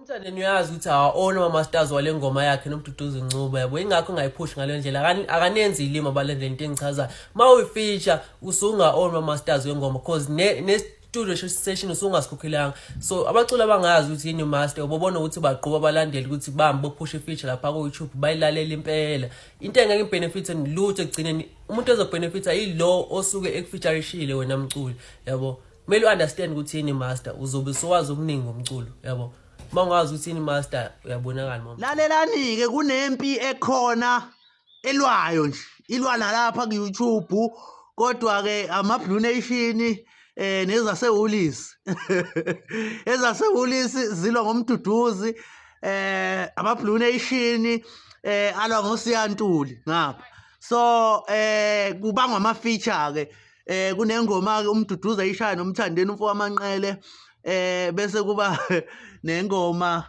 Umthandeni uyazi ukuthi awa-own ama-masters wale ngoma yakhe noMduduzi Ncube, yabo, ingakho engayiphushi ngaleyo ndlela. Akanenzi ilimi abalendlela into engichazayo. Uma uyi-feature usunga-own ama-masters wengoma cause ne-studio session usungasikhokhelaanga. So abaculi abangazi ukuthi yini master, ubobona ukuthi bagquba abalandeli ukuthi bambe bophusha i-feature lapha ku-YouTube, bayilalela impela. Into engeke ibenefithe lutho ekugcineni, umuntu ozobhenefitha yilo osuke ekufeaturishile wena mculi, yabo. Kumele u-understand ukuthi yini master, uzobe sowazi okuningi ngomculo, yabo. Uma ungazi ukuthi yini master, uyabonakala mama. Lalelani-ke, kunempi ekhona elwayo nje, ilwa nalapha ku-YouTube, kodwa-ke ama-Blue Nation nezasewulisi ezasewulisi zilwa ngoMduduzi, ama-Blue Nation alwa ngoSiyantuli ngapha. So kubangwa ama-feature-ke. Kunengoma-ke uMduduzi ayishaya noMthandeni umfo waManqele, bese kuba nengoma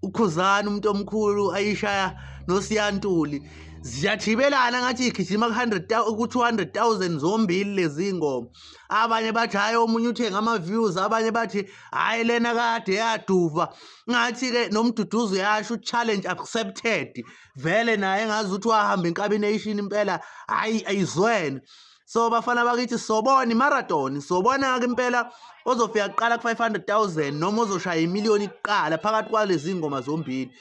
uKhuzani umuntu omkhulu ayishaya noSiyantuli. Ziyajibelana ngathi igijima ku-100 ku-200,000 zombili lezi ngoma. Abanye bathi hhayi, omunye uthenga ama-views, abanye bathi hhayi, lena kade yaduva. Ngathi-ke noMduduzi uyasho, challenge accepted, vele naye engazi ukuthi wahamba iNkabi Nation impela, hhayi ayizwene. So bafana bakithi, sobona imarathon, sobona-ke impela ozofika kuqala ku-500,000 noma ozoshaya imiliyoni kuqala phakathi kwalezi ngoma zombili.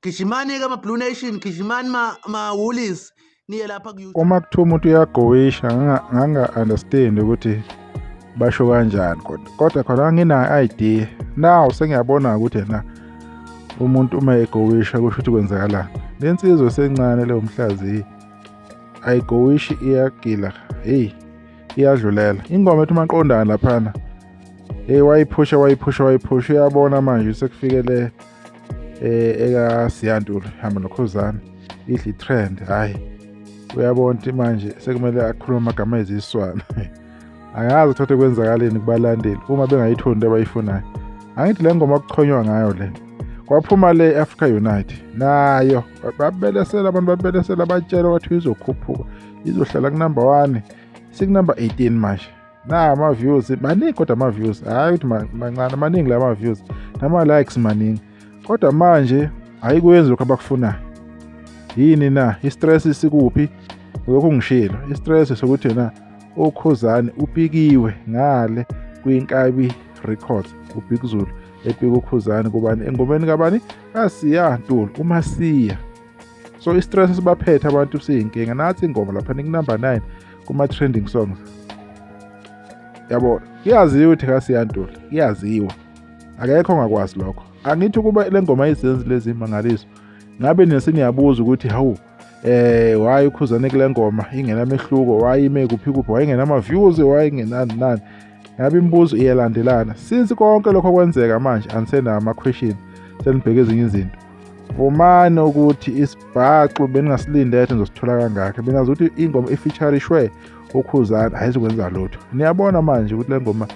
Gijimani-ke ama-Blue Nation, gijimani ma-Woolies, niye lapha ku-YouTube. Uma kuthiwa umuntu uyagowisha, nganga-understand ukuthi basho kanjani, kodwa khona nginayo idea now, sengiyabona ukuthi na umuntu uma egowisha kusho ukuthi kwenzakalani. Le nsizwa esencane leyo mhlaziyi ayigowishi, iyagila, hey, iyadlulela ingoma ethi maqondana laphana. Hey, wayiphusha, wayiphusha, wayiphusha, uyabona manje sekufike le ekaSiyantuli hamba noKhuzani idla i-trend. Hhayi, uyabona ukuthi manje sekumele akhulume amagama eziswana. Angazi uthathe kwenzakaleni kubalandeli uma bengayitholi into abayifunayo. Angithi le ngoma kuchonywa ngayo le, kwaphuma le Africa Unite nayo, babelesela abantu, babelesela, batshela wathi izokhuphuka, izohlala ku-number 1, siku-number 18 manje. Na ama-views maningi, kodwa ama-views hhayi ukuthi mancane, maningi la ma-views nama-likes maningi, kodwa manje ayikwenzi lokhu abakufunayo. Yini na i-stress sikuphi? Lokhu ngishilo, i-stress sokuthi na uKhuzani upikiwe ngale kwiNkabi Records, uBig Zulu epika uKhuzani kubani engomeni kabani kaSiya Ntuli uMasiya. So i-stress sibaphethe abantu siyinkinga. Nathi ingoma lapha niku-number 9 kuma-trending songs, yabo. Kuyaziwa ukuthi kaSiya Ntuli, kuyaziwa, akekho ongakwazi lokho. Angithi ukuba le ngoma izenzi lezi mangaliso, ngabe nina seniyabuza ukuthi hawu, why uKhuzane kule ngoma ingenamehluko, why ime kuphi kuphi, wayengena views, wayengenani nani? Ngabe imibuzo iyalandelana. Since konke lokho kwenzeka manje, anisenawo ama-question, senibheke ezinye izinto. Vumani ukuthi isibhaxu beningasilindele nizosithola kangaka. Benazi ukuthi ingoma ifeaturishwe uKhuzani ayizukwenza lutho. Niyabona manje ukuthi le ngoma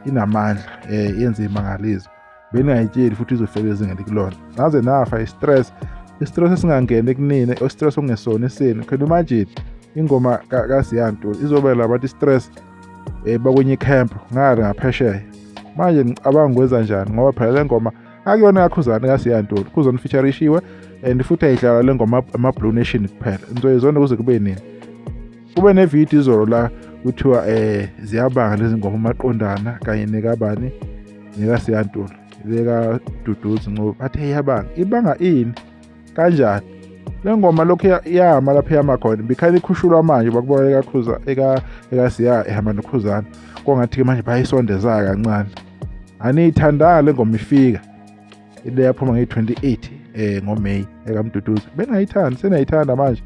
inamandla, yenza imangaliso. Beningayitsheli futhi izofika izinga elikulona. Naze nafa i-stress, i-stress esingangeni kunini, i-stress okungesona esenu. Can you imagine ingoma kaSiyantuli izoba labantu i-stress bakwenye i-camp ngale ngaphesheya? Manje ngicabanga kwenza njani, ngoba phela le ngoma akuyona kaKhuzani, kaSiyantuli. Khuzani featureishiwe and futhi ayidlala le ngoma ama-Blue Nation kuphela. Nizoyizona kuze kube nini? Kube nevidiyo izolo la kuthiwa ziyabanga lezi ngoma umaqondana kanye nekabani nekaSiyantuli leka Duduzi Ncube, bathe iyabanga. Ibanga ini? Kanjani le ngoma lokhu yama lapho yama khona? Bikhale ikhushulwa manje, bakubona ekakhuza ekaSiya ehamba noKhuzana, kongathi-ke manje bayisondeza kancane. Aniyithandanga le ngoma ifika ile yaphuma ngeyi-28 ngoMay ekaMduduzi, bengayithandi, seniyayithanda manje.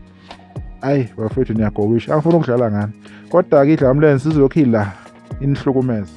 Ayi bafethu, niyagowisha, angifuni ukudlala ngani, kodwa-ke idlamlenze sizolokhu ila inihlukumeza.